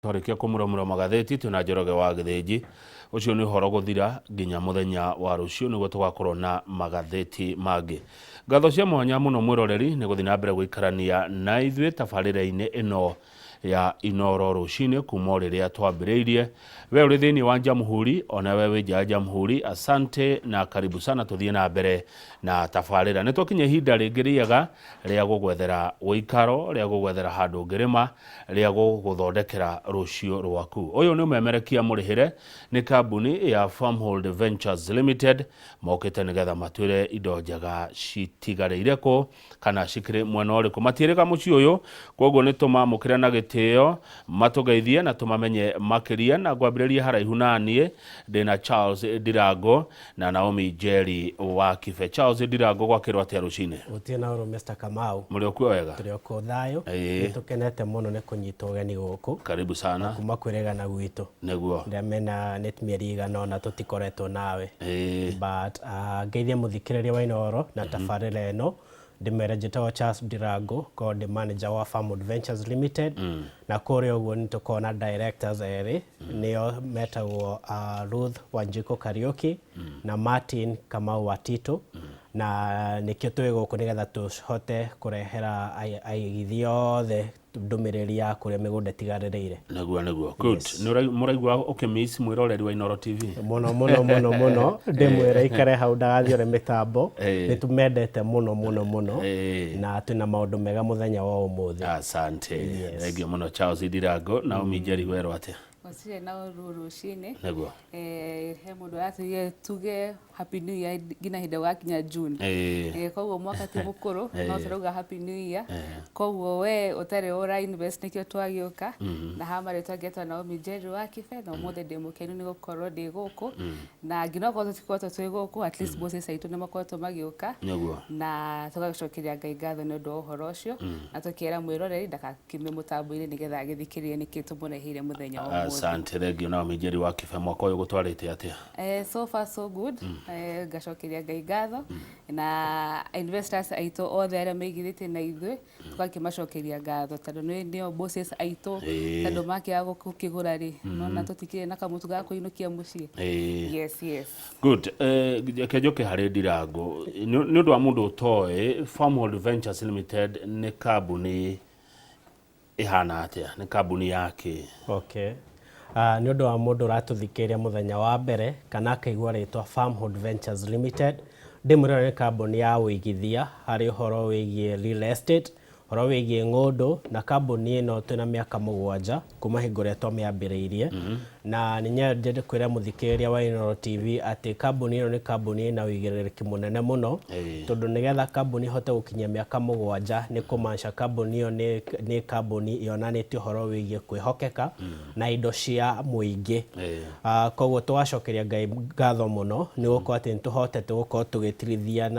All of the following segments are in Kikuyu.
Twarĩkia kũmũramũra magathĩti twĩna Njoroge wa Gĩthĩnji. Ũcio nĩ ũhoro gũthira nginya mũthenya wa rũciũ nĩguo tũgakorwo na magathĩti mangĩ. Ngatho cia mwanya mũno mwĩroreri nĩ gũthiĩ na mbere gũikarania na ithuĩ tabarĩra-inĩ ĩno ya Inoro rũcinĩ kuma o rĩrĩa twambĩrĩirie. We ũrĩ thĩinĩ wa Jamhuri ona we wĩ nja ya Jamhuri, asante na karibu sana. Tũthiĩ na mbere na tabarĩra. Nĩ twakinya ihinda rĩngĩ rĩega rĩa gũgwethera ũikaro, rĩa gũgwethera handũ ũngĩrĩma, rĩa gũgũthondekera rũciũ rwaku. Ũyũ nĩ ũmemerekia mũrĩhĩre nĩ kambuni ya Farmhold Ventures Limited, mokĩte nĩgetha matwĩre indo njega citigarĩire kũ kana cikĩrĩ mwena ũrĩkũ. Matiĩrĩga mũciĩ ũyũ, kwoguo nĩ tũmamũkĩre na gĩtĩo, matũgeithie na tũmamenye makĩria. Na ngwambĩrĩria haraihu na niĩ, ndĩna Charles Ndirango na Naomi Njeri wa Kibe. Charles Ndirango, gwakĩrwo atĩa rũcinĩ? Gũtirĩ na ũru Mr. Kamau. Mũrĩ o kuo wega? Tũrĩ o kuo thayũ. Ĩĩ. Nĩ tũkenete mũno nĩ kũnyitwo ũgeni gũkũ. Karibu sana. Na kuma kwĩrĩgana gwitũ. Nĩguo. Ndamena nĩ mĩeri ĩigana ũna tũtikoretwo nawe. Ĩĩ. But ngeithie mũthikĩrĩria wa Inooro na tabarĩra ĩno. Ndĩmere njĩtagwo Charles Ndirango, ngoragwo ndĩ manager wa Farmwood Ventures Limited. Na kũrĩa ũguo nĩ tũkoragwo na directors erĩ, nĩo metagwo Ruth Wanjikũ Kariũki na Martin Kamau Watitũ. Na nĩkĩo twĩ gũkũ nĩgetha tũhote kũrehera aigithia othe ndũmĩrĩri ya kũrĩa mĩgũnda ĩtigarĩrĩire. Nĩguo nĩguo. Good. Nĩ mũraigua ũkĩmiss mwĩroreri wa Inooro TV? Mũno mũno mũno mũno, ndĩmwĩre aikare hau ndagathiore mĩtambo, nĩ tũmendete mũno mũno mũno na twĩna maũndũ mega mũthenya wa ũmũthĩ. Asante. Thengiũ mũno Charles Ndirango. Naomi Njeri, werwo atĩa? Gũtirĩ na ũru rũcinĩ. Nĩguo. He mũndũ aratwĩrire tuge Happy New Year nginya hĩndĩ gũgakinya June. Koguo mwaka ti mũkũrũ no tũrauga Happy New Year. Koguo we ũtarĩ ũra invest nĩkĩo twagĩũka. Na haha marĩtwa ngetwo Naomi Njeri wa Kibe na ũmũthĩ ndĩ mũkenu nĩ gũkorwo ndĩ gũkũ. Na nginya okorwo tũtikoretwo twĩ gũkũ at least bosses aitũ nĩ makoretwo magĩũka. Nĩguo. Na tũgagĩcokeria Ngai ngatho nĩ ũndũ wa ũhoro ũcio. Na tũkera mwĩroreri ndakakiume mũtambo-inĩ nĩgetha agĩthikĩrĩrie nĩkĩ tũmũreheire mũthenya wa ũmũthĩ. Asante, thengiũ Naomi Njeri wa Kibe. Mwaka ũyũ gũtwarĩte atĩa? So far so good. Ngacokeria Ngai ngatho na investors aitũ othe arĩa meigithĩtie na ithuĩ tũgakĩmacokeria ngatho tondũ nĩo bosses aitũ tondũ makĩaga gũkĩgũra rĩ nona tũtikĩrĩ na kamũtu ga kũinũkia mũciĩ. Yes. Good. Reke njoke harĩ Ndirango. Nĩ ũndũ wa mũndũ ũtoĩ, Farmhold Ventures Limited nĩ kambuni ĩhana atĩa? Nĩ kambuni ya kĩ? Okay. Nĩ ũndũ wa mũndũ ũratũthikĩrĩria mũthenya wa mbere kana akaigua rĩtwa Farmhold Ventures Limited, ndĩmwĩre nĩ kambuni ya ũigithia harĩ ũhoro wĩgiĩ real estate, ũhoro wĩgiĩ ng'ũndũ, na kambuni ĩno twĩna mĩaka 7 kuma hingo ĩrĩa twamĩambĩrĩirie. Na nĩ nyendete kwĩra mũthikĩrĩria wa Inooro TV atĩ kambuni ĩno nĩ kambuni ĩna ũigĩrĩrĩki mũnene mũno, tondũ nĩgetha kambuni ĩhote gũkinyia mĩaka 7 nĩ kũmaanisha kambuni ĩyo nĩ kambuni yonanĩtie ũhoro wĩgiĩ kwĩhokeka na indo cia mũingĩ. Koguo tũgacokeria Ngai ngatho mũno nĩ gũkorwo atĩ nĩ tũhotete gũkorwo tũgĩtirithia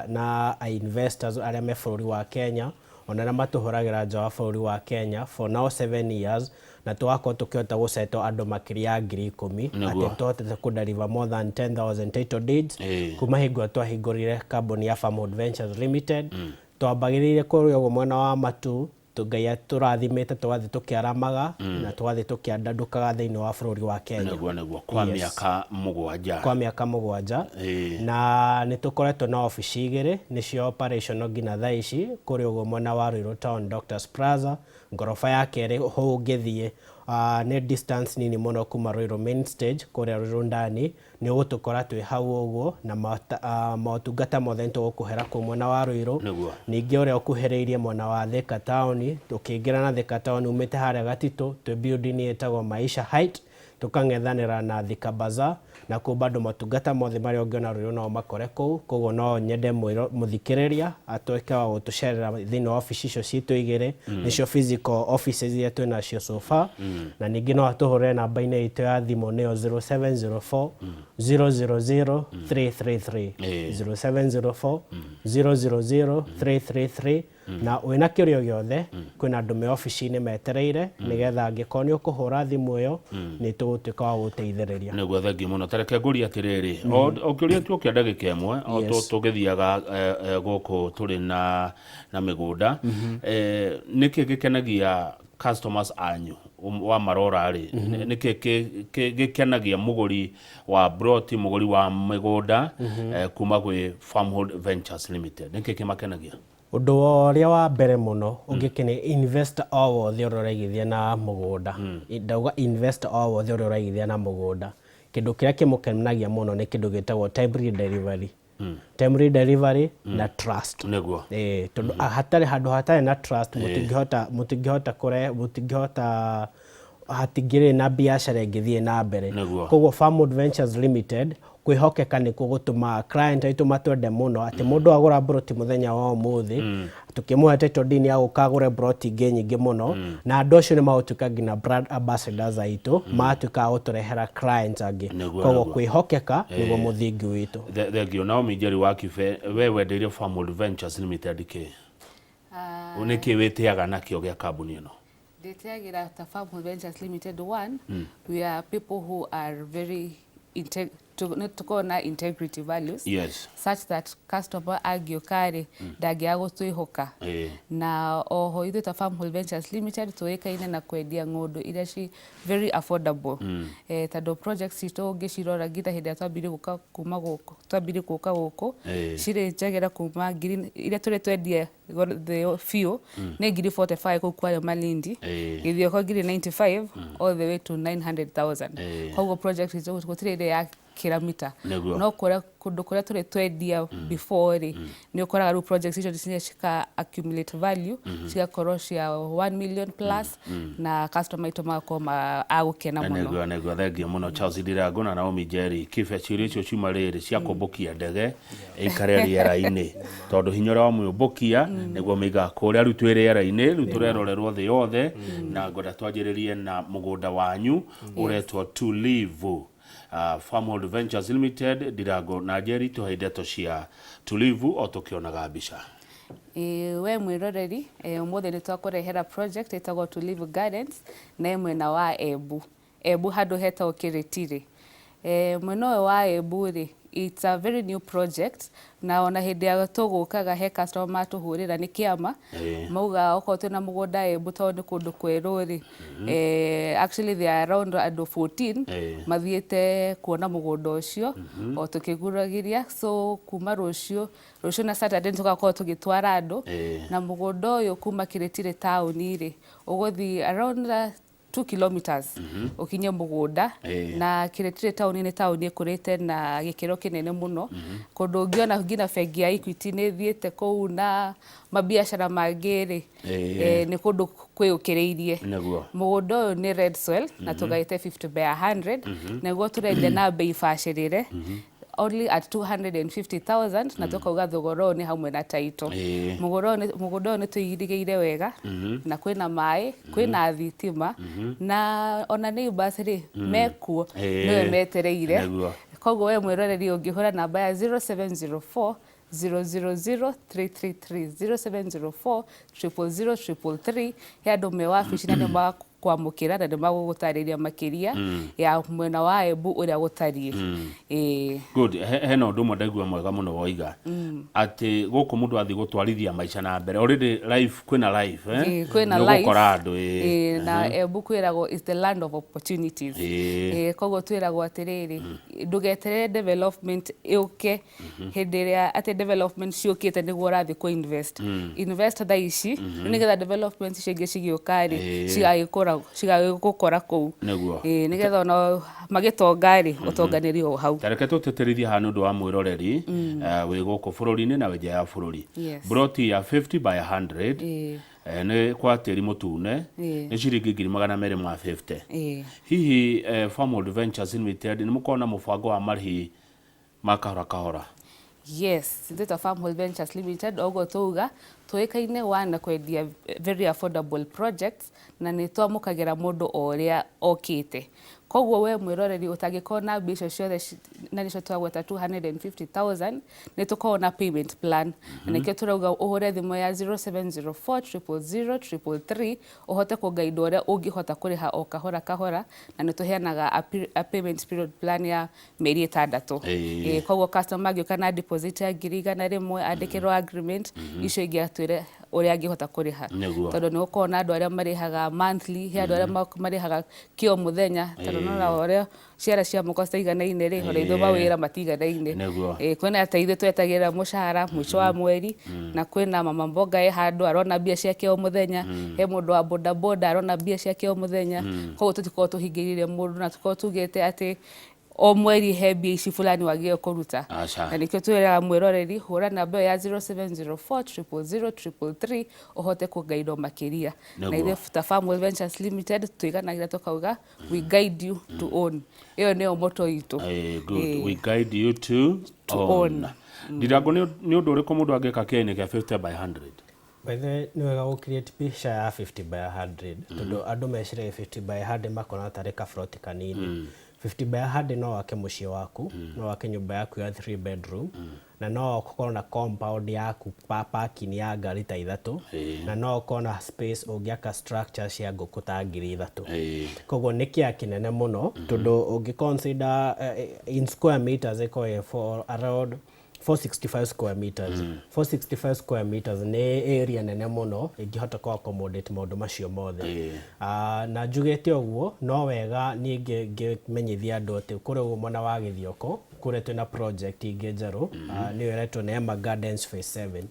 na investors arĩa me bũrũri wa Kenya, ona arĩa matũhũragĩra nja wa bũrũri wa Kenya for now 7 years, na tũgakorwo tũkĩhota gũsettle andũ makĩria ya 10,000, atĩ nĩtũhotete kũ deliver more than 10,000 title deeds kuma hingo ĩrĩa twahingũrire kambuni ya Farmhold Ventures Limited. Twambagĩrĩirie kũrĩa ũguo mwena wa Matu, Ngai atũrathimĩte tũgathiĩ tũkĩaramaga na tũgathiĩ tũkĩandandũkaga thĩinĩ wa bũrũri wa Kenya. Nĩguo kwa mĩaka 7. Kwa mĩaka 7. Na nĩ tũkoretwo na obici igĩrĩ nĩcio operational nginya thaa ici, kũrĩa ũguo mwena wa Ruiru Town Doctors Plaza, ngoroba ya kerĩ hau ũngĩthiĩ nĩ distance nini mũno kuma Ruiru main stage kũrĩa Ruiru ndani, nĩ ũgũtũkora twĩ hau ũguo na motungata mothe nĩ tũgũkũhera kũu mwena wa Ruiru. Ningĩ ũrĩa ũkuhĩrĩirie mwena wa Thika Town, ũkĩingĩra na Thika Town umĩte harĩa Gatitũ, twĩ building ĩtagwo Maisha Height, tũkang'ethanĩra na Thika Bazaar, na kũu bado motungata mothe marĩa ũngĩona Ruiru no ũmakore kũu. Koguo no nyende mũthikĩrĩria atuĩke wa gũtũcerera thĩinĩ wa obici icio citũ igĩrĩ, nĩcio physical offices iria twĩ nacio so far. Na ningĩ no atũhũrĩre namba-inĩ itũ ya thimũ nĩyo 0704 000 333, 0704 000 333, na wĩna kĩũria o gĩothe kwĩna andũ me obici-inĩ metereire nĩgetha angĩkorwo nĩ ũkũhũra thimũ ĩyo nĩ tũgũtuĩka wa gũgũteithĩrĩria. Nĩguo, thengiũ mũno. Ta reke ngũrie atĩrĩrĩ, o kĩũria tu kĩa ndagĩka ĩmwe o tũgĩthiaga gũkũ tũrĩ na mĩgũnda, nĩkĩ gĩkenagia customers anyu? Wa marora rĩ, nĩkĩ gĩkenagia mũgũri wa broti, mũgũri wa mĩgũnda kuma gwĩ Farmhold Ventures Limited? Nĩkĩ kĩmakenagia? Ũndũ ũrĩa wa mbere mũno ũngĩkenia investor o wothe ũrĩa ũraigithia na mũgũnda, ndauga investor o wothe ũrĩa ũraigithia na mũgũnda, kĩndũ kĩrĩa kĩmũkenagia mũno nĩ kĩndũ gĩtagwo timely delivery. Timely delivery na trust. Ĩĩ, tondũ hatarĩ handũ hatarĩ na trust, mũtingĩhota kũre mũtingĩhota, hatingĩrĩ na biacara ĩngĩthiĩ na mbere. Koguo Farmwood Ventures Limited, kwĩhokeka nĩkuo gũtũmaga client aitũ matwende mũno, atĩ mũndũ agũra mburoti mũthenya wa ũmũthĩ, tũkĩmũhe title deed nĩ agũka agũre mburoti ingĩ nyingĩ mũno, na andũ acio nĩ magũtuĩka nginya brand ambassadors aitũ, magatuĩka a gũtũrehera clients angĩ. Koguo kwĩhokeka nĩguo mũthingi witũ. Thengio. Naomi Njeri wa Kibe, we wendeire Farmwood Ventures Limited kĩ? Nĩkĩ wĩtĩaga nakĩo gĩa kambuni ĩno? Ndĩtĩagĩra ta Farmwood Ventures Limited, one, we are people who are very nĩ tũkoragwo na integrity values such that customer angĩũka rĩ, ndangĩaga gũtwĩhoka. Na oho ithuĩ ta Farmhold Ventures Limited tũĩkaine na kwendia ng'ũndũ iria ci very affordable, tondũ projects citũ ũngĩcirora nginya hĩndĩ ĩrĩa twambirie gũka kuma gũkũ, twambirie gũka gũkũ, cirĩ njagĩra kuma ngiri iria tũrĩ twendia thĩ biũ nĩ ngiri 45 kũu Kwale Malindi, Gĩthioko ngiri 95, all the way to 900,000. Koguo project itũ gũtirĩ ĩrĩ ya kĩra mita. No kũrĩa kũndũ kũrĩa tũrĩ twendia before rĩ, nĩ ũkoraga rĩu projects icio nĩ cika accumulate value, cigakorwo cia 1 million plus, na customer aitũ magakorwo agũkena mũno. Nĩguo, thengio mũno, Charles Ndirango na Naomi Njeri Kibe. Ciũria icio ciuma rĩrĩ cia kũmbũkia ndege ĩikare rĩera-inĩ, tondũ hinya ũrĩa wamĩũmbũkia nĩguo mĩigaga kũrĩa. Rĩu twĩ rĩera-inĩ, rĩu tũrerorerwo thĩ yothe, na ngwenda twanjĩrĩrie na mũgũnda wanyu ũretwo Tulivu. Farmhold Ventures Limited, Ndirango na Njeri, tũhe ndeto cia Tulivu o tũkĩonaga mbica. Ĩĩ, we mwĩroreri, ũmũthĩ nĩ twakũrehera project ĩtagwo Tulivu Gardens, na ĩ mwena wa Embu, Embu handũ hetagwo Kĩrĩtirĩ. Mwena ũyũ wa Embu rĩ, it's a very new project, na ona hĩndĩ ya tũgũkaga he customer matũhũrĩra nĩ kĩama, mauga okorwo twĩna mũgũnda Embu tondũ nĩ kũndũ kwerũ rĩ, actually they are around andũ 14 mathiĩte kuona mũgũnda ũcio o tũkĩguragĩria. So kuma rũciũ, rũciũ na Saturday, nĩ tũgakorwo tũgĩtwara andũ. Na mũgũnda ũyũ kuma Kĩrĩtirĩ taũni rĩ, ũgũthiĩ around 2 kilometers ũkinye mũgũnda. Na Kĩrĩtirĩ taũni nĩ taũni ĩkũrĩte na gĩkĩro kĩnene mũno, kũndũ ũngĩona nginya bengi ya Equity nĩ ĩthiĩte kũu na mabiacara mangĩ rĩ, nĩ kũndũ kwĩyũkĩrĩirie. Mũgũnda ũyũ nĩ red soil na tũgaĩte 50 by 100, nĩguo tũrendia na bei bacĩrĩre, only at 250,000, na tũkauga thogora ũyũ nĩ hamwe na title. Mũgũnda ũyũ nĩ tũirigĩire wega, na kwĩna maĩ, kwĩna thitima, na ona neighbors rĩ mekuo, nĩwe metereire. Koguo we mwĩroreri ũngĩhũra namba ya 0704 000 333, 0704 000 333, he andũ me wabici na nĩ makwamũkĩra na nĩ magũgũtarĩria makĩria ya mwena wa Embu ũrĩa gũtariĩ. Ĩĩ. Good. Hena ũndũ ũmwe ndaigua mwega mũno woiga, atĩ gũkũ mũndũ athiĩ gũtwarithia maica na mbere, already life, kwĩna life, eh? Ĩĩ, kwĩna Nĩ life. ũgũkora andũ, ĩĩ. Ĩĩ, na Embu kwĩragwo is the land of opportunities. Ĩĩ, koguo twĩragwo atĩrĩrĩ, ndũgeterere development ĩũke hĩndĩ ĩrĩa atĩ development ciũkĩte nĩguo ũrathiĩ kũ invest. Invest thaa ici, rĩu nĩgetha development icio ingĩ cigĩũka rĩ, cigagĩgũkora kũu. Ĩĩ, nĩgetha ona magĩtonga rĩ, ũtonganĩrie o hau. Ta reke tũtĩtĩrithie haha nĩ ũndũ wa mwĩroreri wĩ gũkũ bũrũri-inĩ na wĩ nja ya bũrũri. Broti ya 50 by 100 nĩ kwa tĩri mũtune, nĩ ciringi 250,000. Hihi Farmhold Ventures Limited nĩ mũkoragwo na mũbango wa marĩhi ma kahora kahora? Yes, ithuĩ ta Farmhold Ventures Limited, oguo tuuga, tũĩkaine wa na kwendia very affordable projects, na nĩ twamũkagĩra mũndũ o ũrĩa okĩte. Koguo we mwĩroreri ũtangĩkorwo na mbia icio ciothe na nĩcio twagweta 250,000, nĩ tũkoragwo na payment plan, na nĩkĩo tũrauga ũhũre thimũ ya 0704 000 333 ũhote kũgaidwo ũrĩa ũngĩhota kũrĩha o kahora kahora, na nĩ tũheanaga a payment period plan ya mĩeri 6. Koguo customer angĩũka na deposit ya 100,000, andĩkĩrwo agreement, icio ingĩ. atwĩre ũrĩa angĩhota kũrĩha. Nĩguo. Tondũ nĩ gũkoragwo na andũ arĩa marĩhaga monthly, he andũ arĩa marĩhaga kĩo mũthenya, tondũ nona ũrĩa ciara cia moko citaiganaine rĩ, ona ithuĩ mawĩra matiganaine. Nĩguo. Ĩĩ, kwĩna ta ithuĩ twetagĩrĩra mũcara mũico wa mweri, na kwĩna mama mboga e handũ arona mbia ciake o mũthenya, he mũndũ wa boda boda arona mbia ciake o mũthenya, koguo tũtikoragwo tũhingĩrĩirie mũndũ na tũkoragwo tugĩte atĩ o mweri he mbia ici fulani wagĩrĩirwo kũruta. Aca. Na nĩkĩo twĩraga mwĩroreri hũra namba ĩyo ya 0704 000 333 ũhote kũgaidwo makĩria. Na Nĩguo. ithuĩ ta Farmwell Ventures Limited tũiganagĩra tũkauga we guide you to own. Ĩyo nĩyo motto itũ. Good. Eh. We guide you to, To own. own. Ndirango nĩ ũndũ ũrĩkũ mũndũ angĩka kĩainĩ kĩa 50 by 100? By the way, nĩ wega gũ create picture ya 50 by 100 tondũ andũ meciragia 50 by 100 makona tarĩ kabroti kanini. 50 by 100 no wake mũciĩ waku, no wake nyũmba yaku ya 3 bedroom, na no ũkorwo na compound yaku parking ya ngari ta ithatũ, na no ũkorwo na space ũngĩaka structure cia ngũkũ ta 3,000. Koguo nĩ kĩa kĩnene mũno tondũ ũngĩ consider in square meters ĩkoragwo ĩ for around 465 square meters. 465 square meters nĩ area nene mũno ĩngĩhota kũ accommodate maũndũ macio mothe. Na njugĩte ũguo no wega niĩ ngĩmenyithia andũ atĩ kũrĩa ũguo mwena wa Gĩthioko kũrĩa twĩna project ingĩ njerũ, nĩyo ĩretwo Neema Gardens Phase 7.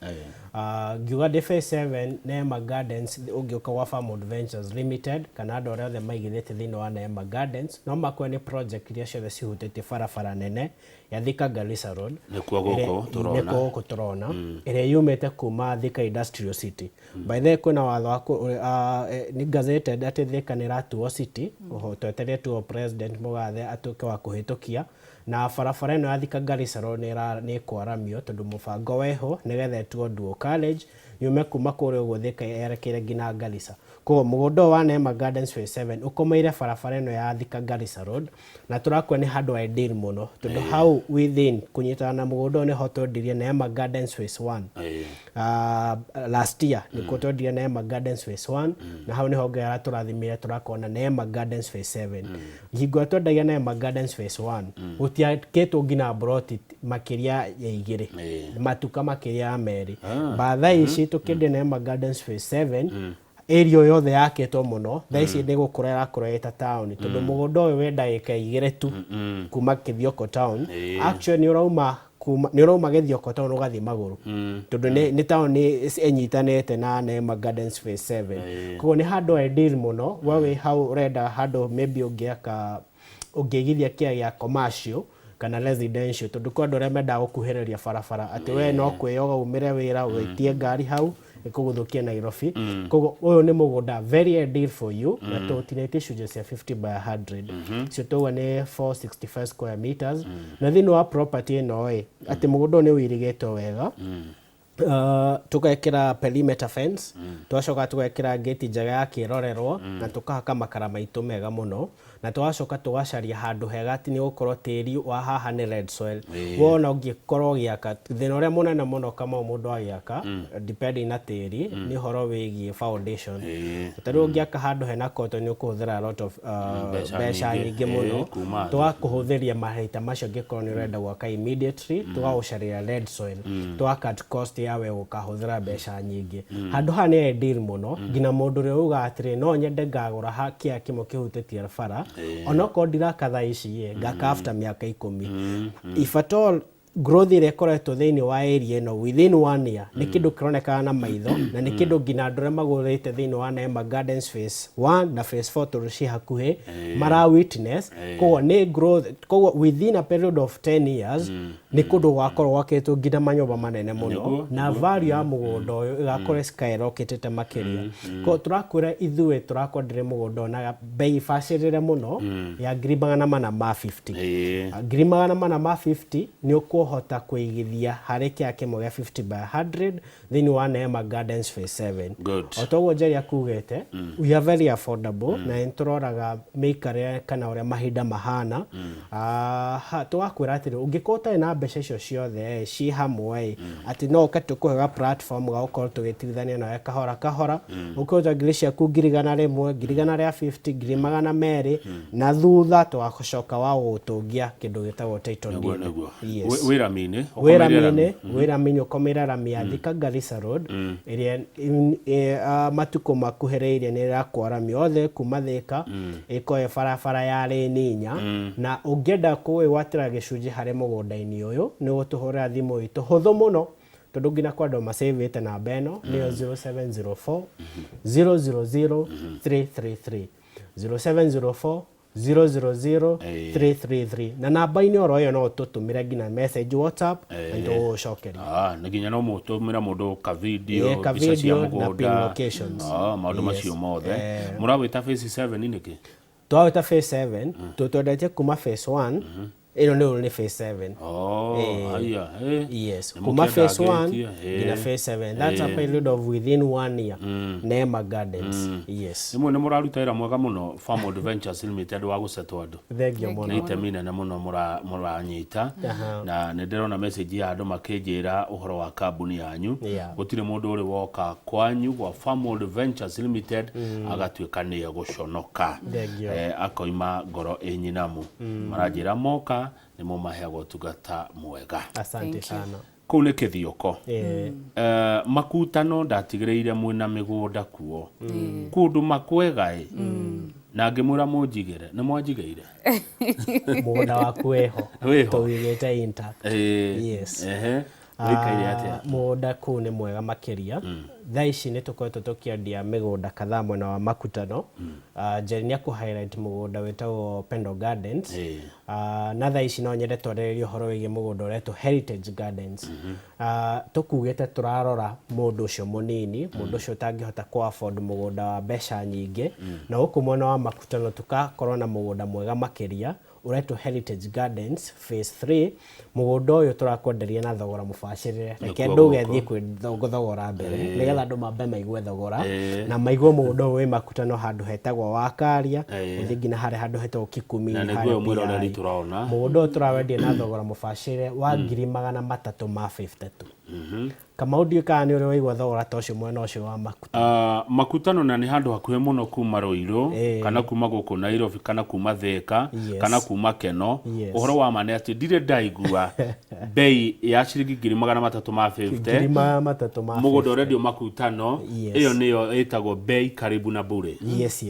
Ngiuga ndĩ Phase 7 Neema Gardens, ũngĩũka gwa Farmwood Ventures Limited kana andũ arĩa othe maigithĩtie thĩinĩ wa Neema Gardens no makore nĩ project iria ciothe cihutĩtie barabara nene ya Thika Garissa Road. Nĩkuo gũkũ tũrona. Nĩkuo gũkũ tũrona, ĩrĩa yumĩte kuma Thika Industrial City. By the way, kwĩna watho wa nĩ gazetted atĩ Thika nĩ ĩratuo city, oho twetereire tu o President Mũgathe atuĩke wa kũhĩtũkia, na barabara ĩno ya Thika Garissa Road nĩ ĩkwaramio tondũ mũbango weho nĩgetha ĩtuo dual carriage yume kuma kũrĩa ũguo Thika yerekeire nginya Garissa. Koguo mũgũnda ũyũ wa Neema Gardens Phase 7 ũkomeire barabara ĩno ya Thika Garissa Road, na tũrakua nĩ handũ ideal mũno tondũ hau within kũnyitana na mũgũnda ũyũ nĩho twendirie Neema Gardens Phase 1. Last year nĩkuo twendirie Neema Gardens Phase 1, na hau nĩho Ngai aratũrathimire tũrakorwo na Neema Gardens Phase 7. Hingo ĩrĩa twendagia Neema Gardens Phase 1 gũtiakĩtwo nginya mburoti makĩria ya igĩrĩ, matuka makĩria ya merĩ. Ba thaa ici tũkĩendia Neema Gardens Phase 7, area yothe yakĩtwo mũno thaa ici nĩ gũkũra ĩrakũra ĩta town tondũ mũgũnda ũyũ wĩ ndagĩka igĩrĩ tu kuma Gĩthioko town. Actually nĩ ũrauma kuma nĩ ũrauma Gĩthioko town ũgathiĩ magũrũ tondũ nĩ town ĩnyitanĩte na Neema Gardens Phase 7. Koguo nĩ handũ ideal mũno we wĩ hau ũrenda handũ maybe ũngĩaka ũngĩigithia kĩa gĩa commercial kana residential, tondũ kwĩ andũ arĩa mendaga gũkuhĩrĩria barabara atĩ we no kwĩyoga umĩre wĩra wĩtie ngari hau ĩkũgũthũkie Nairobi. Koguo ũyũ nĩ mũgũnda very ideal for you, na tũtinĩtie icunjĩ cia 50 by 100 cio tauga nĩ 465 square meters. Na thĩinĩ wa property ĩno ĩ atĩ mũgũnda ũyũ nĩ ũirigĩtwo wega, tũgekĩra perimeter fence, tũgacoka tũgekĩra gate njega ya kĩrorerwo, na tũkahaka makara maitũ mega mũno, na tũgacoka tũgacaria handũ hega atĩ nĩ gũkorwo tĩri wa haha nĩ red soil. Wona ũngĩkorwo ũgĩaka, thĩna ũrĩa mũnene mũno Kamau mũndũ agĩaka depending na tĩri nĩ ũhoro wĩgiĩ foundation. Ta rĩu ũngĩaka handũ hena koto nĩ ũkũhũthĩra a lot of mbeca nyingĩ mũno. Kuma thĩ. Tũgakũhũthĩria mahinda macio angĩkorwo nĩ ũrenda gwaka immediately, tũgagũcarĩria red soil, tũga cut cost ya we gũkahũthĩra mbeca nyingĩ. Handũ haha nĩ ideal mũno nginya mũndũ ũrĩa ugaga atĩrĩ no nyende ngagũra kĩa kĩmwe kĩhutĩtie bara, onokorwo ndiraka thaa ici ĩ, ngaka after mĩaka 10. If at all growth ĩrĩa ĩkoretwo thĩinĩ wa area ĩno within 1 year nĩ kĩndũ kĩronekaga na maitho, na nĩ kĩndũ nginya andũ arĩa magũrĩte thĩinĩ wa Neema Gardens Phase 1 na Phase 4 tondũ ciĩ hakuhĩ mara witness. Koguo nĩ growth, koguo within a period of 10 years nĩ kũndũ gwakorwo gwakĩtwo nginya manyũmba manene mũno, na value ya mũgũnda ũyũ ĩgakorwo skyrocketete makĩria. Koguo tũrakwĩra ithuĩ tũrakwenderia mũgũnda ũyũ na bei bacĩrĩre mũno ya 450,000. 450,000 nĩ ũkũhota kũigithia harĩ kĩa kĩmwe gĩa 50 by 100 thĩinĩ wa Neema Gardens Phase 7. Good. O ta ũguo Njeri akugĩte, we are very affordable, na nĩ tũroraga mĩikarĩre kana ũrĩa mahinda mahana. Tũgakwĩra atĩrĩ ũngĩkorwo ũtarĩ na mbeca icio ciothe ciĩ hamwe ĩ, atĩ no ũke tũkũhe platform ga gũkorwo tũgĩtigithania nawe kahora kahora, ũkĩruta ngiri ciaku 100,000, 150,000, 200,000, na thutha tũgacoka wa gũgũtũngia kĩndũ gĩtagwo title Nĩguo, deed. nĩguo. Yes. Wĩ rami-inĩ, Wĩ ũkomeire rami-inĩ, rami. Wĩ rami-inĩ, ũkomeire rami ya Thika Garissa Road ĩrĩa matukũ makuhĩrĩirie nĩ ĩrakwo rami yothe kuma Thika ĩkoe barabara ya lane inya. Na ũngĩenda kwĩgwatĩra gĩcunjĩ harĩ mũgũnda-inĩ ũyũ, nĩ ũgũtũhũrĩra thimũ itũ hũthũ mũno, tondũ nginya kwa andũ macĩvĩte namba ĩno, nĩyo 0704 000 333, 0704 000 333. Na namba-inĩ oro ĩyo no ũtũtũmĩre nginya message WhatsApp na nĩtũgũgũcokeria. Ah, nĩ nginya no mũtũmĩra mũndũ ka video, Ĩĩ, ka mbica cia video na pin mũgũnda. locations. Ah, maũndũ macio mothe. Mũrawĩta phase 7 nĩkĩ? Twawĩta phase 7 tondũ twendetie kuma phase 1, ĩno nĩ phase 7. Oh, haya. Yes, Nĩ kuma phase 1 mũkĩandangĩtie, nginya phase 7, that's a period of within one year. Neema Gardens, yes. Rĩmwe nĩ mũraruta wĩra mwega mũno, Farmwood Ventures Limited, wa gũcetwo andũ. Thengio mũno. Nĩ itemi inene mũno mũranyita, na nĩ ndĩrona message ya andũ makĩnjĩra ũhoro wa kambuni yanyu. Gũtirĩ mũndũ ũrĩ woka kwanyu gwa Farmwood Ventures Limited agatuĩka nĩ egũconoka. Thengio. Akoima ngoro ĩ nyinamu. Maranjĩra moka nĩ mũmaheaga ũtungata mwega. Asante Thank you. sana. Kũu nĩ Kĩthioko. Makutano ndatigĩrĩire mwĩna mĩgũnda kuo kũndũ makwega ĩ, na ngĩmwĩra mũnjigĩre, nĩ mwanjigĩire. Mũgũnda waku wĩho. Wĩho. Tũwĩigĩte intact. Yes. Ehe, wĩikaire atĩa? Ah, mũgũnda kũu nĩ mwega makĩria. Thaa ici nĩ tũkoretwo tũkĩendia mĩgũnda kadhaa mwena wa Makutano. Ah, Njeri nĩ akũ highlight mũgũnda wĩtagwo Pendo Gardens. Ah, na thaa ici no nyende twarĩrĩrie ũhoro wĩgiĩ mũgũnda ũretwo Heritage Gardens. Ah, tũkugĩte tũrarora mũndũ ũcio mũnini, mũndũ ũcio ũtangĩhota kũ afford mũgũnda wa mbeca nyingĩ. Na gũkũ mwena wa Makutano tũkakorwo na mũgũnda mwega makĩria ũretwo Heritage Gardens phase 3. Mũgũnda ũyũ tũrakwenderia na thogora mũbacĩrĩre. Reke Nĩkuo nduge gũkũ. thiĩ kwĩ thogora mbere, nĩgetha andũ mambe maigue thogora Ĩĩ. na maigue mũgũnda ũyũ wĩ Makutano handũ hetagwo Wakaria, ũthiĩ nginya harĩa handũ hetagwo Na Kikumini nĩguo harĩa ũyũ mwĩroreri PI. tũrona. Mũgũnda ũyũ tũrawendia na thogora mũbacĩrĩre wa 350,000. Kamau, ndiũĩ kana nĩ ũrĩ waigua thogora ta ũcio mwena ũcio wa Makutano. Ah, Makutano na nĩ handũ hakuhĩ mũno kuma Ruiru, kana kuma gũkũ Nairobi, kana kuma Thika, kana kuma Keno. Ũhoro wa ma nĩ atĩ ndirĩ ndaigua bei ya ciringi 350,000. 350,000. Mũgũnda ũrendio Makutano. Ĩyo nĩyo ĩtagwo bei karibu na bure. Yes,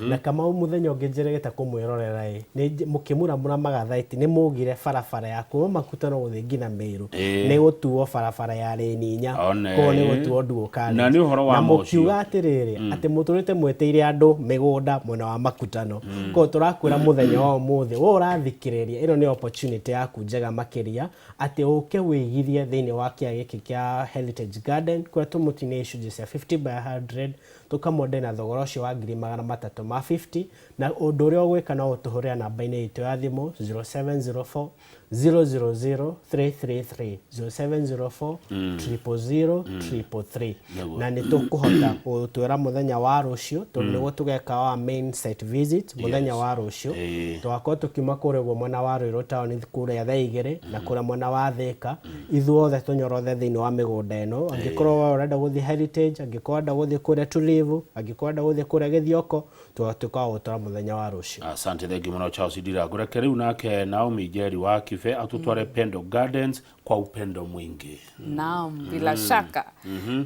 na Kamau, mũthenya ũngĩ njĩrĩgĩte kũmwĩrorera ĩ nĩ mũkĩmuramura magathaiti nĩ mũgire barabara ya kuma Makutano gũthiĩ nginya Meru nĩ gũtuo barabara ya lane inya. One. Koguo nĩ gũtuo dual carriage. Na nĩ ũhoro wa na ma ũcio. Mũkiuga atĩrĩrĩ, atĩ mũtũrĩte mwĩtĩire andũ mĩgũnda mwena wa Makutano. Koguo tũrakwĩra mũthenya wa ũmũthĩ, we ũrathikĩrĩria, ĩno nĩ opportunity yaku njega makĩria atĩ ũke wĩigithie thĩinĩ wa kĩa gĩkĩ kĩa Heritage Garden, kũrĩa tũmũtinie icunjĩ cia 50 by 100, tũkamwendia na thogora ũcio wa 350,000. Na ũndũ ũrĩa ũgwĩka no ũtũhũrĩra namba-inĩ itũ ya thimũ 0704 000 333, 0704 000 333. Na nĩ tũkũhota gũtwĩra mũthenya wa rũciũ, tondũ nĩguo tũgeka wa main site visit mũthenya wa rũciũ. Tũgakorwo tũkiuma kũrĩa ũguo mwena wa Ruiru town kũrĩa thaa 2, na kũrĩa mwena wa Thika, ithuothe tũnyorothe thĩinĩ wa mĩgũnda ĩno. Angĩkorwo we ũrenda gũthiĩ Heritage, angĩkorwo ũrenda gũthiĩ kũrĩa Tulivu, angĩkorwo ũrenda gũthiĩ kũrĩa Gĩthioko, tũgatuĩka wa gũtwara mũthenya wa rũciũ. Asante, thengi mũno Charles Ndirangu. Reke rĩu nake Naomi Njeri wa Kibe atũtware Pendo Gardens kwa upendo mwingi. Naam, bila shaka.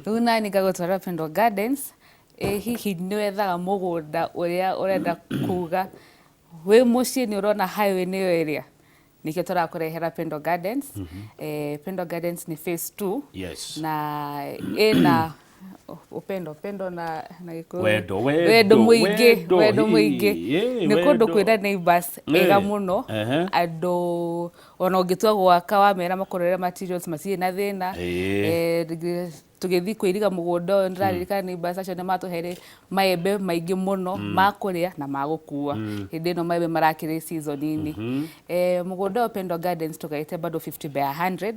Rĩu nani ngagũtwara Pendo Gardens. Ĩ hihi nĩ wethaga mũgũnda ũrĩa ũrenda kuga wĩ mũciĩ nĩ ũrona highway nĩyo ĩrĩa nĩkĩo tũrakũrehera Pendo Gardens. Pendo Gardens nĩ phase 2 na ĩna upendo, pendo na Gĩkũyũ Wendo, wendo wendo, mũingĩ, wendo, wendo mũingĩ. Hi, Nĩ kũndũ wendo. Kwĩna neighbors ega mũno. Andũ ona ũngĩtua gwaka wamera makũrorere materials, matirĩ na thĩna. Tũgĩthiĩ kwĩriga mũgũnda ũyũ, nĩndĩraririkana neighbors acio nĩ matũheire maembe maingĩ mũno ma kũrĩa na ma gũkua. Hĩndĩ ĩno maembe marakĩrĩ season-inĩ. Mũgũnda ũyũ Pendo Gardens tũgaĩte bado 50 by 100.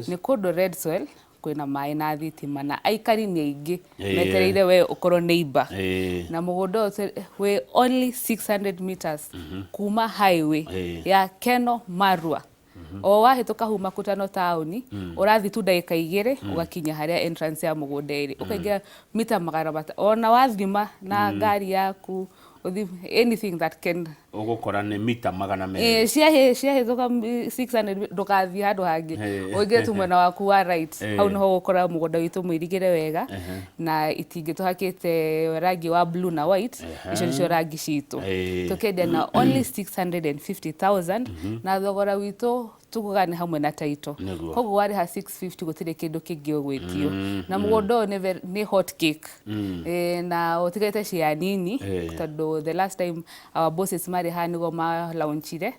Nĩ kũndũ red soil, kwĩna maĩ na thitima, na aikari nĩ aingĩ metereire we ũkorwo neighbor. Na mũgũnda ũyũ wĩ only 600 meters kuma highway ya Keno Marua. O wahĩtũka hau Makutano taũni, ũrathiĩ tu ndagĩka 2 ũgakinya harĩa entrance ya mũgũnda ĩrĩ, ũkaingĩra mita 500. Ona wathima na ngari yaku ũthi, anything that can Ũgũkora nĩ mita 200. Ciahĩtũka 600 ndũgathiĩ handũ hangĩ. Ũingĩre tu mwena waku wa right. Hau nĩho ũgũkora mũgũnda witũ mũirigĩre wega na itingĩ tũhakĩte rangi wa blue na white. Icio nĩcio rangi citũ. Tũkendia na only 650,000 na thogora witũ tuguga nĩ hamwe na title. Koguo warĩha 650 gũtirĩ kĩndũ kĩngĩ ũgwĩtio. Na mũgũnda ũyũ nĩ hot cake. Na ũtigĩte cia nini tondũ the last time our bosses marĩ haha nĩguo ma launchire.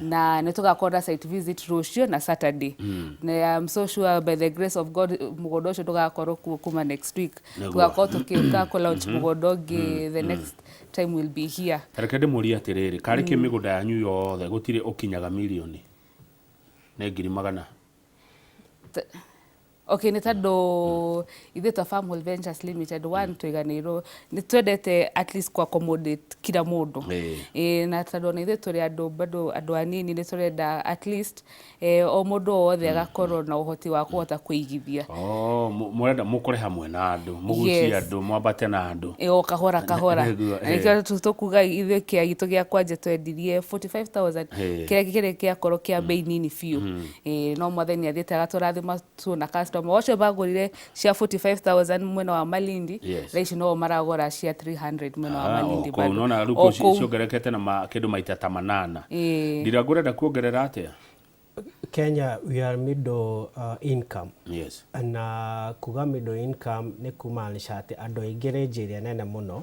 Na nĩ tũgakorwo na site visit rũciũ na Saturday. Na I'm so sure by the grace of God mũgũnda ũcio ndũgakorwo kuo kuma next week. Tũgakorwo tũkĩũka kũ launch mũgũnda ũngĩ the next time we'll be here. Reke ndĩmũrie atĩrĩrĩ, karĩ kĩ mĩgũnda yanyu yothe gũtirĩ ũkinyaga mirioni? Nĩ ngiri magana? Okay, nĩ tondũ ithuĩ ta Farmhold Ventures Limited, one, tũiganĩirwo nĩ twendete at least ku accommodate kila mũndũ. Na tondũ ona ithuĩ tũrĩ andũ bado andũ anini nĩ tũrenda at least o mũndũ o wothe agakorwo na ũhoti wa kũhota kũigithia. Oh, mũrenda mũkũre hamwe na andũ, mũgucie andũ, mwambate na andũ. O kahora kahora. Na nĩkĩo tũkuga ithuĩ kĩa gitũ gĩa kwanja twendirie 45,000 kĩrĩa kĩrĩ gĩakorwo kĩa bei nini biũ. No mwathani athiĩte agatũrathima tuona customer acio bagũrire cia 45,000 mwena wa Malindi. Thaa ici no maragũra cia 300 mwena wa Malindi bado. Nona rĩu ciongererekete na kĩndũ maita ta manana. Ndirango ũrenda kuongerera atĩa? Kenya we are middle income. Na kuga middle income nĩ kumaanisha atĩ andũ aingĩ range ĩrĩa nene mũno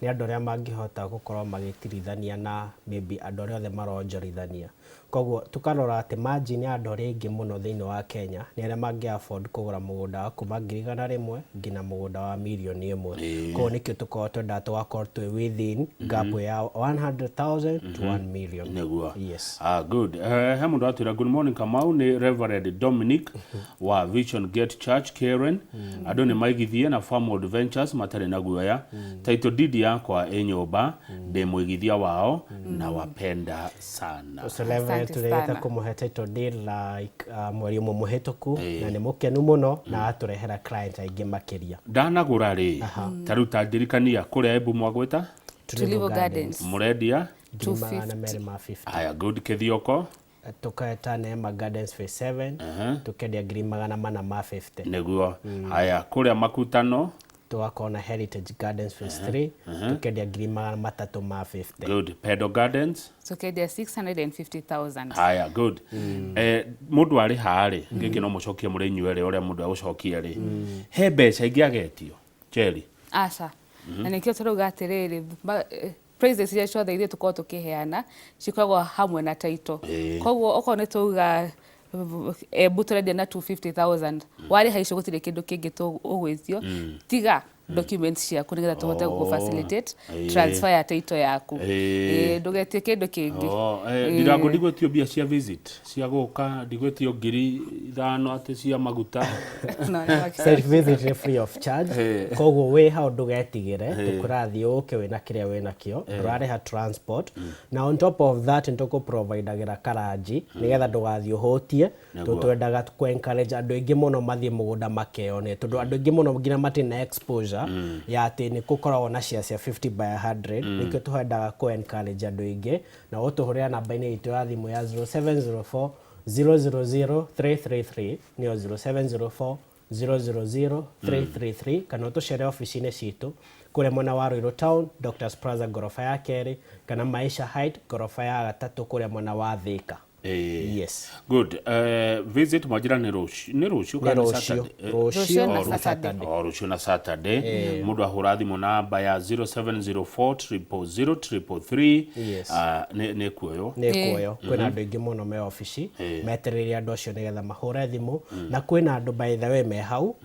nĩ andũ arĩa mangĩhota gũkorwo magĩtirithania na maybe andũ arĩa othe maronjorithania. Koguo tukarora atĩ margin ya andũ arĩa aingĩ mũno thĩinĩ wa Kenya nĩ arĩa mangĩ afford kũgũra mũgũnda wa kuma 100,000 nginya mũgũnda wa 1 million. Koguo nĩkĩo tũkoragwo twendaga tũgakorwo twĩ within gap ya 100,000 to 1 million. Nĩguo. Yes. Ah, good. He mũndũ atwĩra good morning Kamau, nĩ Reverend Dominic wa Vision Gate Church Karen. Andũ nĩ maigithie na Farmwood Ventures matarĩ na guoya. Title deed yakwa ĩ nyũmba, ndĩ mũigithia wao na wapenda sana. Ũcio Reverend Asante tũrĩgĩte sana. kũmũhe title deed like mweri ũmwe mũhĩtũku na nĩ mũkenu mũno na atũrehera client aingĩ makĩria. Ndanagũra rĩ, ta rĩu ta ndirikania kũrĩa Embu mwagwĩta? Tulivu Gardens. Mũrendia? 250,000. Haya, good. Kĩthioko? Tukaeta Neema Gardens phase 7, tukendia 450,000. Nĩguo. Haya, kũrĩa Makutano? Tugakorwo na Heritage Gardens phase 3, tukendia 350,000. Good. Pedo Gardens? Tukendia 650,000. Haya, good. Mũndũ arĩ harĩ gĩkĩ no mũcokie mũrĩ inyuerĩ ũrĩa mũndũ egũcokia rĩ, he mbeca ingĩ agetio Jerry? Aca, na nĩkĩo tũrauga atĩrĩrĩ, prices iria ciothe ithuĩ tũkoragwo tũkĩheana cikoragwo hamwe na title. Koguo okorwo nĩ tauga Embu tũrendia na 250,000, warĩha icio gũtirĩ kĩndũ kĩngĩ ũgwĩtio tiga documents ciaku nĩgetha tũhote gũkũ facilitate transfer ya title yaku. Ndũgetie kĩndũ kĩngĩ. Oh, ndirango ndigwĩtio mbia cia visit cia gũka, ndigwĩtio 5,000 atĩ cia maguta? No, nĩ Site visit nĩ free of charge, koguo wĩ hau ndũgetigĩre, tũkũrathiĩ ũke wĩna kĩrĩa wĩna kĩo, ndũrarĩha transport, na on top of that nĩ tũkũprovidagĩra karanji nĩgetha ndũgathiĩ ũhũtie. Twendaga kũ encourage andũ aingĩ mũno mathiĩ mũgũnda makeyone, tondũ andũ aingĩ mũno nginya matirĩ na exposure ya atĩ nĩ gũkoragwo na share cia 50 by 100. Nĩkĩo twendaga kũ encourage andũ aingĩ na ũtũhũrĩra namba-inĩ itũ ya thimũ ya 0704 000 333, nĩyo 0704 000 333, kana ũtũcere ofici-inĩ citũ kũrĩa mwena wa Ruiru Town, Doctors Plaza ngoroba ya kerĩ, kana Maisha Height ngoroba ya gatatũ kũrĩa mwena wa Thika. Yes. Good. Visit mwanjĩra nĩ rũciũ, nĩ rũciũ Nĩ kana nĩ rũciũ. Saturday? Rũciũ Rũciũ na na Saturday. Saturday. O rũciũ na Saturday, mũndũ ahũra thimũ namba ya 0704 000 333. Yes. Nĩ kuoywo. Nĩ kuoyo kwĩna andũ aingĩ mũno me obici metereire andũ acio nĩgetha mahũre thimũ, na kwĩna andũ by the way me hau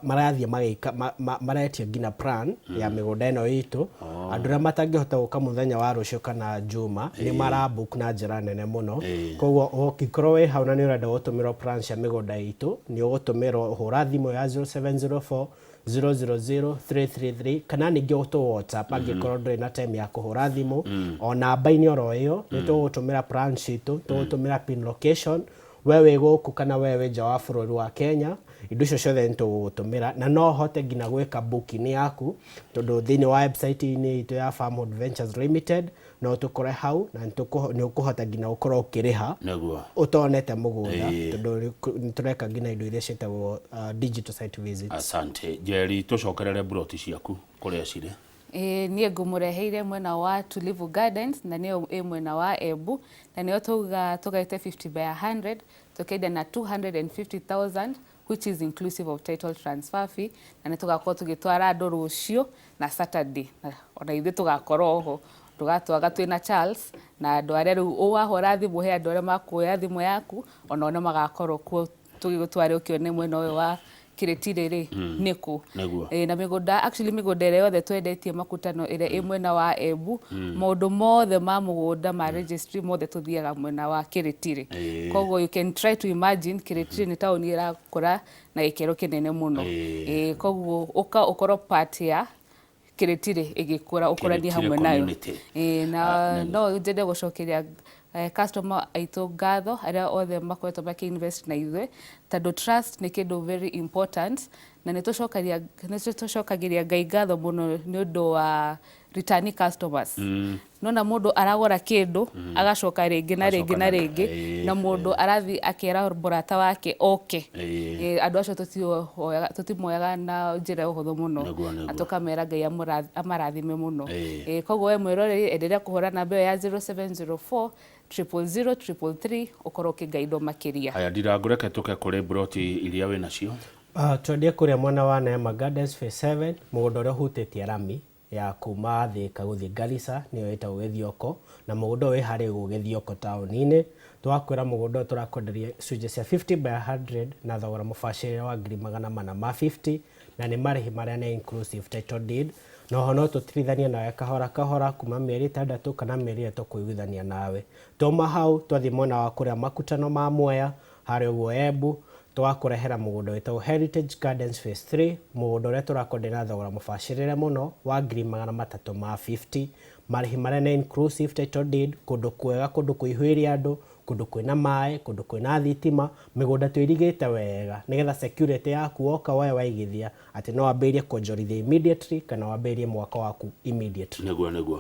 marathiĩ magĩka maretia nginya plan ya mĩgũnda ĩno itũ. Andũ arĩa matangĩhota gũka mũthenya wa rũciũ kana juma nĩ marabook na njĩra nene mũno. Koguo ũngĩkorwo wĩ hau na nĩ ũrenda gũtũmĩrwo plan cia mĩgũnda itũ, nĩ ũgũtũmĩrwo hũra thimũ ya 0704 000 333, kana ningĩ ũtũ WhatsApp angĩkorwo ndũrĩ na time ya kũhũra thimũ o namba-inĩ oro ĩyo. Nĩ tũgũtũmĩra plan citũ, tũgũtũmĩra pin location, we wĩ gũkũ kana we wĩ nja wa bũrũri wa Kenya, indo icio ciothe nĩ tũgũgũtũmĩra, na no ũhote nginya gwĩka booking yaku tondũ thĩinĩ wa website-inĩ itũ ya Farmhold Ventures Limited. No tũkore hau na nĩ ũkũhota nginya gũkorwo ũkĩrĩha ũtonete mũgũnda, tondũ nĩ tũreka nginya indo iria ciĩtagwo digital site visits. Asante Njeri, tũcokerere buroti ciaku kũrĩa cirĩ. Niĩ ngũmũreheire mwena wa Tulivu Gardens, na nĩyo ĩ mwena wa Embu, na nĩyo tuga tũgaĩte 50 by 100, tũkendia na 250,000, which is inclusive of title transfer fee, na nĩ tũgakorwo tũgĩtwara andũ rũciũ na Saturday, na ona ithuĩ tũgakorwo ho, ndũgatwaga twĩna Charles na andũ arĩa rĩu wahũra thimũ, he andũ arĩa makuoya thimũ yaku, ona o nĩ magakorwo kuo tũgĩgũtware ũkĩone mwena ũyũ wa Kĩrĩtirĩ rĩ nĩkũ. Na mĩgũnda, actually mĩgũnda ĩrĩa yothe twendetie Makutano ĩrĩa ĩ mwena wa Embu, maũndũ mothe ma mũgũnda ma registry mothe tũthiaga mwena wa Kĩrĩtirĩ. Koguo you can try to imagine Kĩrĩtirĩ nĩ taũni ĩrakũra na gĩkĩro kĩnene mũno. Koguo ũka ũkorwo part ya Kĩrĩtirĩ ĩgĩkũra, ũkũranie hamwe nayo. Na no nyende gũcokeria customer aitũ ngatho, arĩa othe makoretwo makĩ-invest na ithuĩ, tondũ trust nĩ kĩndũ very important, na nĩ tũcokagĩria Ngai ngatho mũno nĩ ũndũ wa returning customers. Nona mũndũ aragũra kĩndũ agacoka rĩngĩ na rĩngĩ na rĩngĩ, na mũndũ arathiĩ akera mũrata wake oke. Andũ acio tũtimoyaga na njĩra ya ũhũthũ mũno, na tũkamera Ngai amarathime mũno. Koguo we mwĩroreri, endelea kũhũra namba ĩyo ya 0704 000 333 ũkorwo ũkĩngaindwo makĩria. Haya, Ndirangũ, tũke kũrĩ broti iria wĩ nacio. Twendie kũrĩa mwena wa Neema Gardens Phase 7, mũgũnda ũrĩa ũhutĩtie rami ya kuma Thika gũthiĩ Garissa, nĩyo ĩtagwo Gĩthioko, na mũgũnda ũyũ wĩ harĩa ũguo Gĩthioko taũni-inĩ. Twakwĩra mũgũnda ũyũ tũrakwenderia icunjĩ cia 50 by 100 na thogora mũbacĩrĩre wa 450,000, na nĩ marĩhi marĩa nĩ inclusive title deed. Na oho no tũtirithanie nawe kahora kahora kuma mĩeri 6 kana mĩeri ĩrĩa tũkũiguithania nawe. Twauma hau twathiĩ mwena wa kũrĩa Makutano ma Mwea harĩa ũguo Embu, tũgakũrehera mũgũnda wĩtagwo Heritage Gardens Phase 3, mũgũnda ũrĩa tũrakwenderia na thogora mũbacĩrĩre mũno wa 350,000, marĩhi marĩa nĩ inclusive title deed, kũndũ kwega, kũndũ kũihũire andũ, kũndũ kwĩna maĩ, kũndũ kwĩna thitima, mĩgũnda twĩrigĩte wega nĩgetha security yaku woka woe waigithia atĩ no wambĩrĩrie kuonjorithia immediately kana wambĩrĩrie mwaka waku immediately. Nĩguo.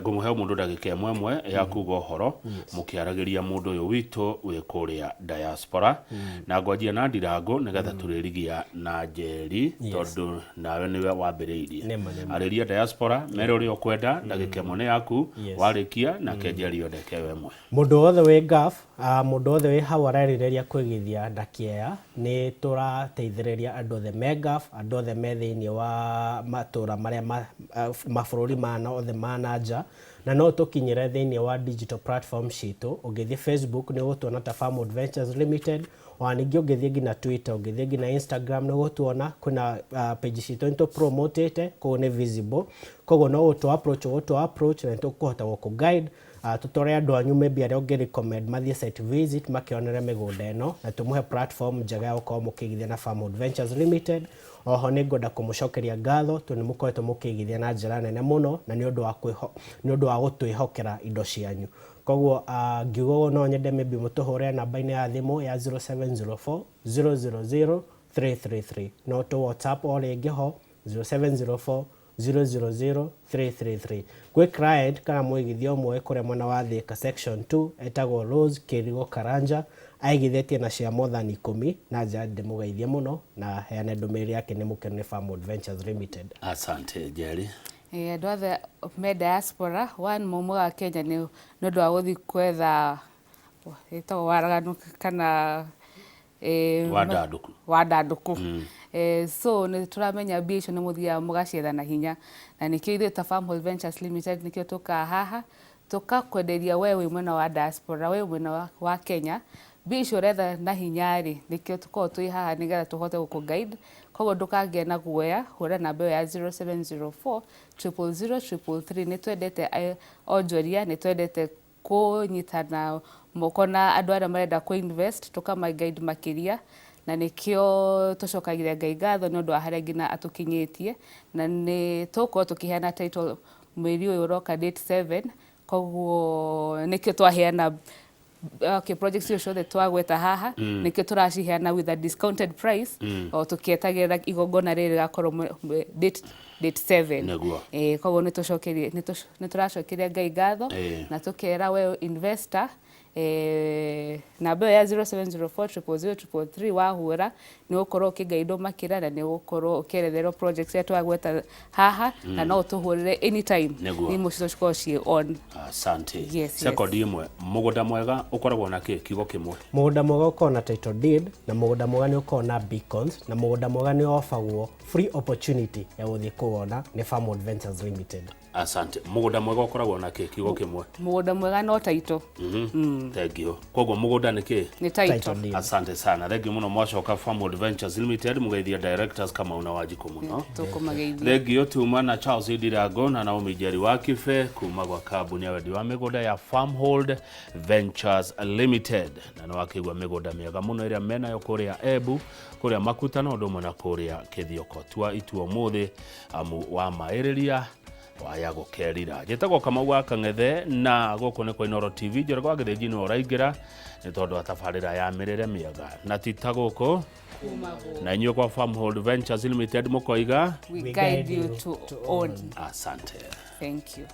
Ngũmũhe mũndũ ndagĩka ĩmwe ĩmwe ya kuga ũhoro mũkĩaragĩria mũndũ ũyũ witũ wĩ kũrĩa diaspora, na ngwanjia na Ndirangũ nĩgetha tũrĩrigia na Njeri, tondũ nawe nĩwe wambĩrĩirie. Arĩria diaspora, mere ũrĩa ũkwenda, ndagĩka ĩmwe nĩ yaku. Warĩkia nake Njeri ondeke we ĩmwe. Mũndũ wothe wĩ Gulf, mũndũ wothe wĩ hau arerirĩria kwĩgithia na kĩea, nĩ tũrateithĩrĩria andũ othe me Gulf, andũ othe me thĩinĩ wa matũra marĩa mabũrũri ma othe ma na nja, na no tũkinyĩre thĩinĩ wa digital platform citũ. Ũngĩthiĩ Facebook nĩ ũgũtuona ta Farmwood Ventures Limited, ona ningĩ ũngĩthiĩ nginya Twitter, ũngĩthiĩ nginya Instagram nĩ ũgũtuona, kwĩna page citũ nĩ tũpromotĩte, koguo nĩ visible, koguo no gũtũ approach ũgũtũ approach na nĩ tũkũhota gũkũ guide, tũtware andũ anyu maybe arĩa ũngĩ recommend mathiĩ site visit makĩonere mĩgũnda ĩno, na tũmũhe platform njega ya gũkorwo mũkĩigithia na Farmwood Ventures Limited. Oho nĩ ngwenda kũmũcokeria ngatho tondũ nĩ mũkoretwo mũkĩigithia na njĩra nene mũno, na nĩ ũndũ wa gũtwĩhokera indo cianyu. Koguo ngiuga ũguo no nyende maybe mũtũhũre namba-inĩ ya thimũ ya 0704 000 333, no tũ WhatsApp o rĩngĩ ho 0704 000 333. Gwĩ client kana mũigithia ũmwe kũrĩa mwena wa Thika section 2 etagwo Rose Kĩrigo Karanja, aigithĩtie na cia more than 10, na nja ndĩmũgeithie mũno na heane ndũmĩrĩri yake nĩ mũkenu nĩ Farmwood Ventures Limited. Asante Njeri. Andũ othe me diaspora one maumaga Kenya nĩ ũndũ wa gũthiĩ kwetha ĩtagwo waraganu kana wandandũku. Wandandũku. So nĩ tũramenya mbia icio nĩ mũthiaga mũgacietha na hinya, na nĩkĩo ithuĩ ta Farmhold Ventures Limited nĩkĩo tũkaga haha tũkakwenderia we wĩ mwena wa diaspora, we mwena wa Kenya, mbia icio ũretha na hinya rĩ, nĩkĩo tũkoragwo twĩ haha nĩgetha tũhote gũkũ guide. Koguo ndũkagĩe na guoya, hũra namba ĩyo ya 0704 000 333. Nĩ twendete onjoria, nĩ twendete kũnyitana moko na andũ arĩa marenda kũ invest, tũkama guide makĩria, na nĩkĩo tũcokagĩria Ngai ngatho nĩ ũndũ wa harĩa nginya atũkinyĩtie, na nĩ tũgũkorwo tũkĩheana title mweri ũyũ ũroka date 7. Koguo nĩkĩo twaheana Okay, projects icio ciothe twagweta haha nĩkĩo tũraciheana with a discounted price o tũkĩetagĩrĩra igongona rĩrĩ rĩgakorwo date 7. Nĩguo. Koguo nĩtũcokerie nĩtũracokeria Ngai ngatho na tũkera we investor, namba ĩyo ya 0704 000 333 wahũra nĩ ũgũkorwo ũkĩgaidwo makĩria na nĩ ũgũkorwo ũkĩeretherwo projects iria twagweta haha, na no ũtũhũrĩre anytime. Nĩguo. Thimũ citũ cikoragwo ciĩ on. Asante. Yes. Sekondi ĩmwe, mũgũnda mwega ũkoragwo na kĩ? Kiugo kĩmwe. Mũgũnda mwega ũkoragwo na title deed, na mũgũnda mwega nĩ ũkoragwo na beacons, na mũgũnda mwega nĩ ofagwo free opportunity ya gũthiĩ kũwona nĩ Farmwood Ventures Limited. Asante. Mũgũnda mwega ũkoragwo na kĩ? Kiugo kĩmwe. Mũgũnda mwega no title. Thank you. Koguo mũgũnda nĩ kĩ? Nĩ title. Title deed. Asante sana, thank you mũno. Mwacoka Farmwood Ventures Limited, mũgeithia directors Kamau na Wanjikũ mũno. Tũkũmageithia. Thank you. Tuma na Charles Ndirango na Naomi Njeri wa Kibe kuma gwa kambuni ya wendi wa mĩgũnda ya Farmhold Ventures Limited, na nĩ wakĩigua mĩgũnda mĩega mũno ĩrĩa menayo kũrĩa Embu, kũrĩa Makuta, na ũndũ ũmwe na kũrĩa Kĩthioko. Tua itua ũmũthĩ, amu wamaĩrĩria waya gũkerira. Njĩtagwo Kamau wa Kang'ethe na gũkũ nĩ kwa Inooro TV. Njoroge wa Gĩthĩnji nĩwe ũraingĩra nĩ tondũ wa tabarĩra ya mĩrĩre mĩega, na ti ta gũkũ na inyuĩ kwa Farmhold Ventures Limited mũkoiga we guide you to own. Asante. Thank you.